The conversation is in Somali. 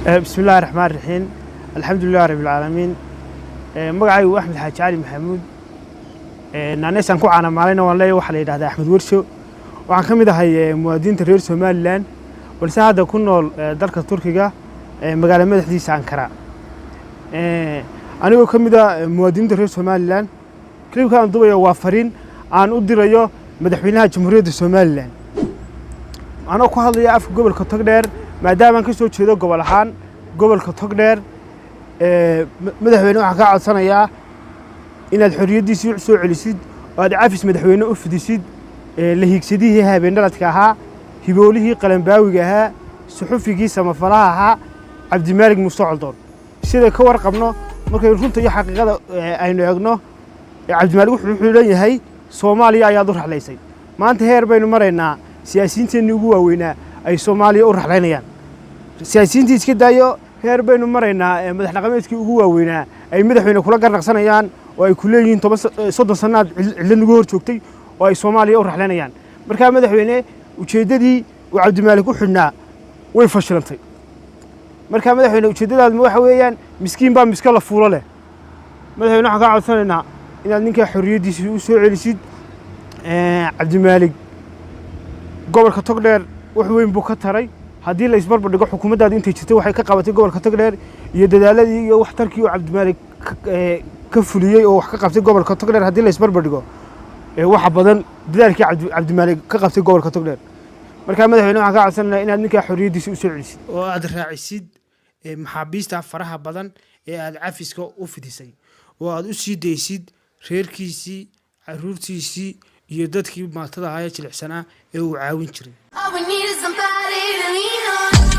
Bismi Illahi Raxmaan Raxiim, alxamdu lilah Rabbi alcaalamiin. Magacaygu Axmed Xaaji Cali Maxamuud, naaneysaan ku caanamaalayna waan leeyahay, waxaa la yidhahdaa Axmed Wersho. Waxaan ka mid ahay muwaadiniinta reer Somaliland, balse hadda ku nool dalka Turkiga, magaalo madaxdiisa Ankara. Anigoo ka mid ah muwaadiniinta reer Somaliland, clipka aan dubayo waa fariin aan u dirayo madaxweynaha Jamhuuriyadda Somaliland, anoo ku hadlaya afka gobolka Togdheer, maadaamaan ka soo jeedo gobol ahaan gobolka Togdheer. Madaxweyne, waxaan kaa codsanayaa inaad xorriyaddiisii soo celisid oo aad cafis madaxweyne u fidisid la hiigsadihii habeendhaladka ahaa, hiboolihii qalanbaawiga ahaa, suxufigii samafalaha ahaa, Cabdimaalig Muuse Coldoon. Sida ka warqabno, markay runta iyo xaqiiqada aynu eegno, Cabdimaalig wuxuu xidhan yahay Soomaaliya ayaad u raxlaysay. Maanta heer baynu maraynaa siyaasiyiinteennii ugu waaweynaa ay Soomaaliya u raxlaynayaan. Siyaasiyiintii iska daayo, heer baynu maraynaa madax dhaqameedkii ugu waaweynaa ay madaxweyne kula garnaqsanayaan oo ay ku leeyihiin 10, 30 sannaad cidlo nagu hor joogtay, oo ay Soomaaliya u raxlaynayaan. Markaa madaxweyne, ujeeddadii uu Cabdimaalig u xidhnaa way fashilantay. Markaa madaxweyne, ujeeddadaadma waxa weeyaan miskiin baa miska la fuulo leh. Madaxweyne, waxaan kaa codsanaynaa inaad ninkaa xorriyaddiisii u soo celisid. Cabdimaalig gobolka Togdheer wax weyn buu ka taray. Haddii la isbarbar dhigo xukuumaddaadu intay jirtay waxay ka qabatay gobolka Togdheer iyo dadaaladii iyo waxtarkii uu Cabdimaalig ka fuliyey oo wax ka qabtay gobolka Togdheer, haddii la isbarbar dhigo, waxa badan dadaalkii Cabdimaalig ka qabtay gobolka Togdheer. Markaa madaxweyne, waxaan kaa codsanaynaa inaad ninkaa xorriyaddiisa u soo celisid oo aad raacisid maxaabiista faraha badan ee aad cafiska u fidisay, oo aad u sii daysid reerkiisii, caruurtiisii iyo dadkii maatada ahaa ee jilicsanaa ee uu caawin jiray. All we need is somebody to lean on.